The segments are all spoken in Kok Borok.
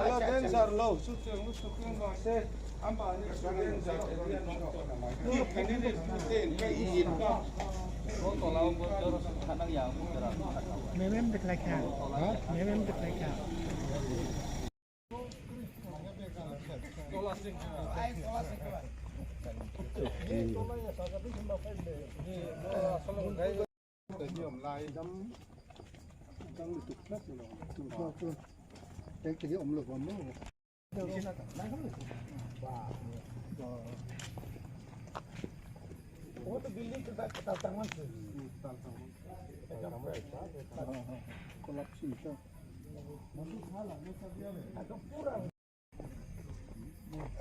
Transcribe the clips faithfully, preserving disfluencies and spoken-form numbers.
Ala danger lo, shooting, shooting lo se, amba ni danger area no. Ni kani ni ten ka i ka. Ko tola ko jor sa na ya ko jara. Memem deklai kha. Ha? Memem deklai kha.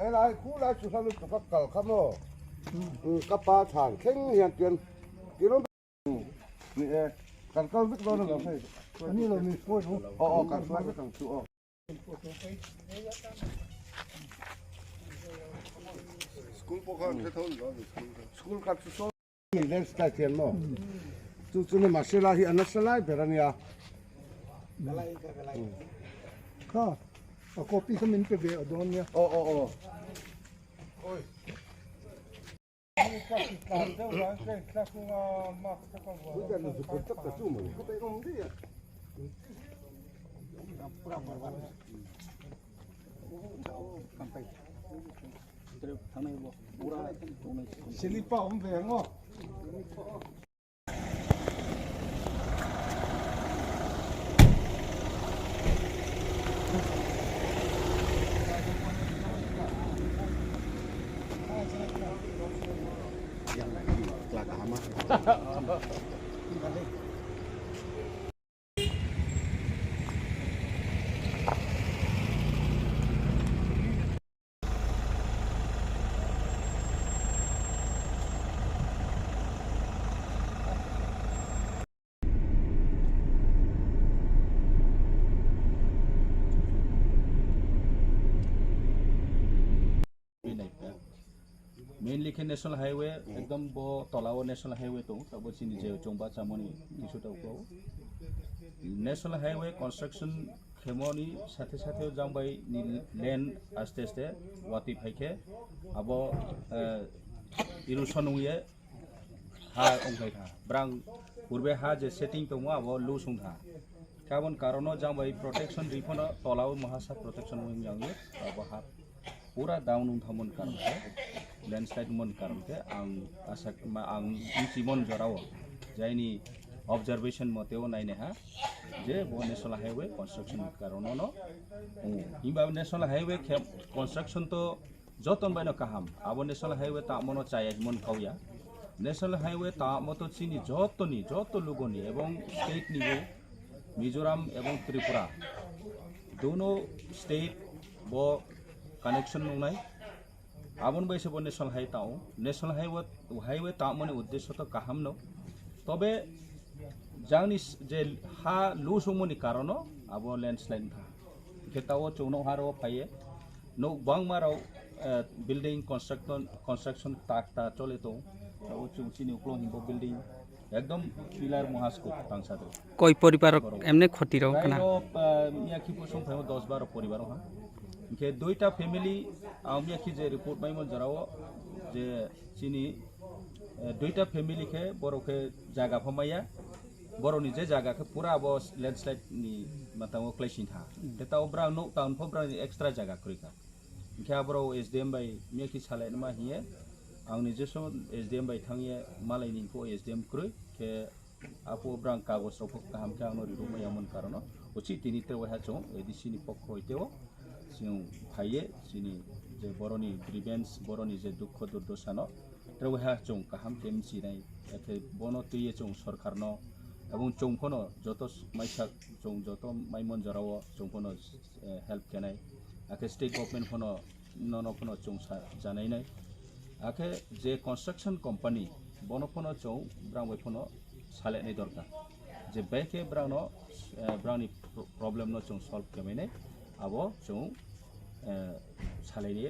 Ela ai khu lai chu salu chu ka kal khamo. Ka pa than kheng hian pian. Kilo ni e kan kal bik lo na lo. Ani lo ni ko. O o kan lai bik kan chu o. School po khan the thon lo school. School ka chu so. Ni lens ka thian mo. Chu chu ni masela hi ana salai berania. Ka. A copy kha min pe be adon ya. O o o. Oi. Sini pa om ve ngo. Mainly khe National Highway, ekdom bo tola o National Highway tong, tabo chini je chwng bachamoni kisu tau ko. National Highway construction khemoni sathe sathe jang bai ni lane aste aste watwi phai khe abo, eh, erosion wngye ha ongkhai kha. Brang purbe ha je setting tongmo abo loose wng kha. Kabon karono jang bai protection ri phano tola o mahasa protection wng yang abo ha pura down wng thamon karon khe, landslide mon karon khe ang asa ma ang bumchimon jorao jaini observation moteo naine ha je bo National Highway construction karono no wngo. Himba National Highway khe construction to joton baino kaham. Abo National Highway tamo no chaya himon kauya. National Highway tamo to chini jotoni, joto lugoni ebong state ni bo, Mizoram ebong Tripura. Dono state bo connection nungnai. Aboni bai se bo National Highway tao. National Highway, Highway tamoni uddesho to kaham no. Tobe jangni s-, je ha loose wngmani karono abo landslide wngkha. Khe tao chwngno haro phaiye. Nok bangma rok, eh, building construction, construction ta, ta chole tong. Tao chwng chini uklong himbo building ekdom pillar muhasko tangsa do. Koi poribar rok emne khoti rok kana? Prai rok, eh, miya khipo song phaimo dos baro poribar ha. Hingkhe duita family, ah, miya khi je report maimo jorao je chini, eh, duita family khe borok khe jaga phamaya. Borokni je jaga khe pura abo landslide ni matango klai sing kha. Hingkhe tao bra nok town pho bra extra jaga kwrwi kha. Hingkhe aborok S D M bai miya khi salai ma hiye, ang ni jeso S D M bai thangye malai ni ko S D M kwrwi khe apo brang kagoj rok kaham khe ang no rirok maya mon karono uchi tini te waiha chong A D C ni pokho ite o chwng phaiye chini Je boroni grievance, boroni je dukho durdosa no, tei waiha chwng kaham khe mchinai, akhe bono twiwi chwng sorkar no, ebong chwng phano joto s-, maisa chwng joto maimon jorao chwng phano, eh, help khenai, akhe state government phano nono phano chwng sa janainai, akhe je construction company bono phano chwng brang bai phano salenai dorkar, je bai khe brang no, eh, brang ni pro-, problem no chwng solve khe mainai, abo chwng, eh, salai ni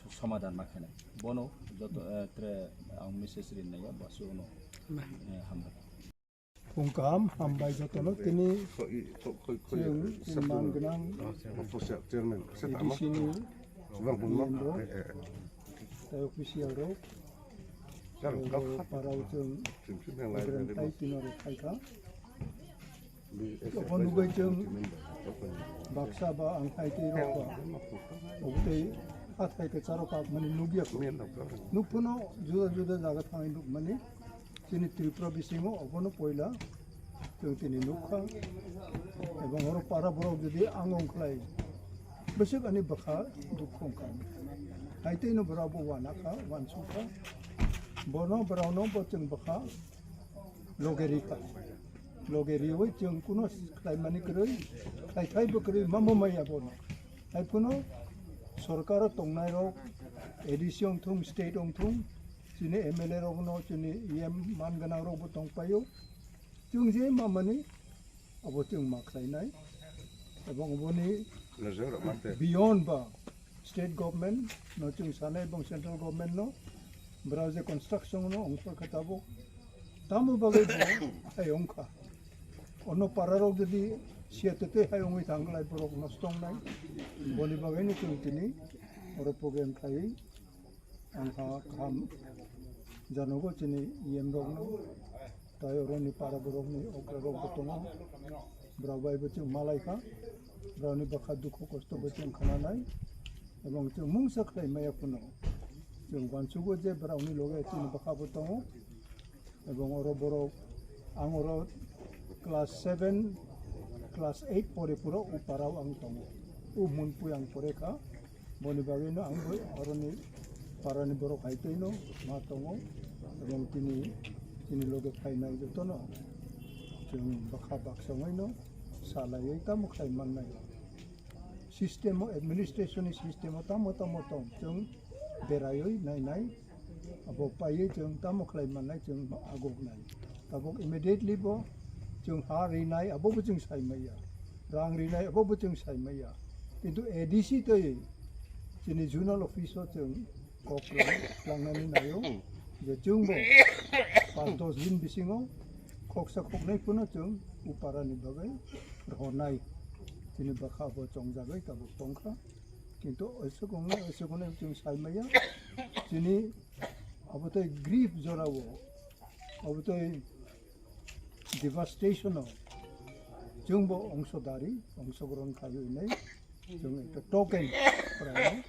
somadan ma khenai. Bono joto, eh, tre ang message rin nai ba suno, eh, hambai. Phung kaham, hambai jotono tini chwng man gwnang chairman, A D C ni member, tei official rok, tei parao chwng tini rok phaikha. Obo nugwi chwng baksa ba ang hai tei rok ba, obo tei hathai kwcharo kapmani nukya kho. Nuk phano juda juda jaga thangwi nukmani chini Tripura bisingo obono poila chwng tini nukha. Ebong oro para borok jodi ang ongkhlai bwswk ani bwkha dukhu wngkha. Hai tei no borok bo wanakha, wansukha. Bono borokno bo chwng bwkha loge rikha. Loge riwi chwng kuno khlaimani kwrwi, khlaikhaibo kwrwi, mamo maya bono. Hai phano sorkaro tongnairok, A D C wngthung, state wngthung, chini M L A rokno, chini E M man gwnangrokbo tongpaio. Chwng je mamani abo chwng ma khlainai. Ebong oboni beyond ba state government no chwng sanai, ebong central government no, borok je construction no ongkhor kha tabuk, tamo bagwi bo hai ongkha. Ono para rok jodi siya tete hai ongwi thang lai borok nosto wngnai. Boni bagwi no chwng tini oro program khlaiwi ang ha kaham janogo chini E M rokno. Tai oroni para borokni okra rokbo tongo. Borok bai bo chwng malaikha. Borokni bwkha dukhu kosto bo chwng khananai. Ebong chwng mungsa khlai maya phano chwng uansugo je borokni loge chini bwkha bo tongo. Ebong oro borok, ang oro class seven, class eight pore phuru o parao ang tongo. O Munpui ang pore kha. Boni bagwino ang bo oroni parani borok hai tei no ma tongo, ebong tini, tini loge phainai jotono chwng bwkha baksa wngwi no salaiwi tamo khlai mannai. System o, administration ni system o tamo tamo tong, chwng beraiwi nainai, abo paiwi chwng tamo khlai mannai, chwng aguknai. Tabuk immediately bo chwng ha rinai, abo bo chwng sai maya. Rang rinai, abo bo chwng sai maya. Kintu A D C tei chini zonal office o chwng kok rwui tlangnani naio je chwngbo panch dos din bisingo khoksa khoknai phano chwng o parani bagwi rwnai. Chini bwkha bo chongjagwi tabuk tongkha. Kintu oisuk wngnai, oisuk wngnai chwng sai maya. Chini abo tei grief jorao, abo tei devastation o chwngbo ongsodari, ongsogron khlaiwi hinwi chwng ekta token phrano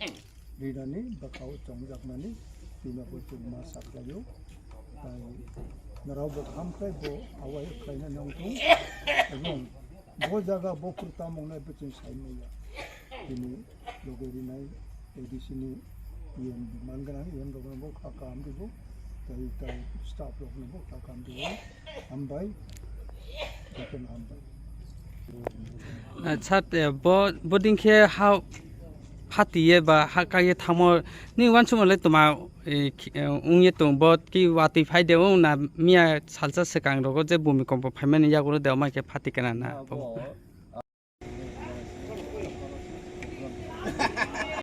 rinani bwkhao chongjakmani twibo chwng ma saklaio. Tai norokbo kaham khlai bo awai khlainani wngthung, ebong bo jaga bo phuru tamo wngnai bo chwng sai maya. Tini loge rinai A D C ni E M man gwnang E M rokno bo kha kaham ribo, tai, tai staff rokno bo kha kaham ribo. Hambai, jotono hambai. Acha, te bo, bo ding khe ha phatiye ba ha kaiye thangmo ni uansukma le toma, eh, khi-, eh, wngye tong bo ki watwi phai de wng na miya salsa swkang rogo je bumi kompo phaimani yagulo de omai khe phati kana na bo.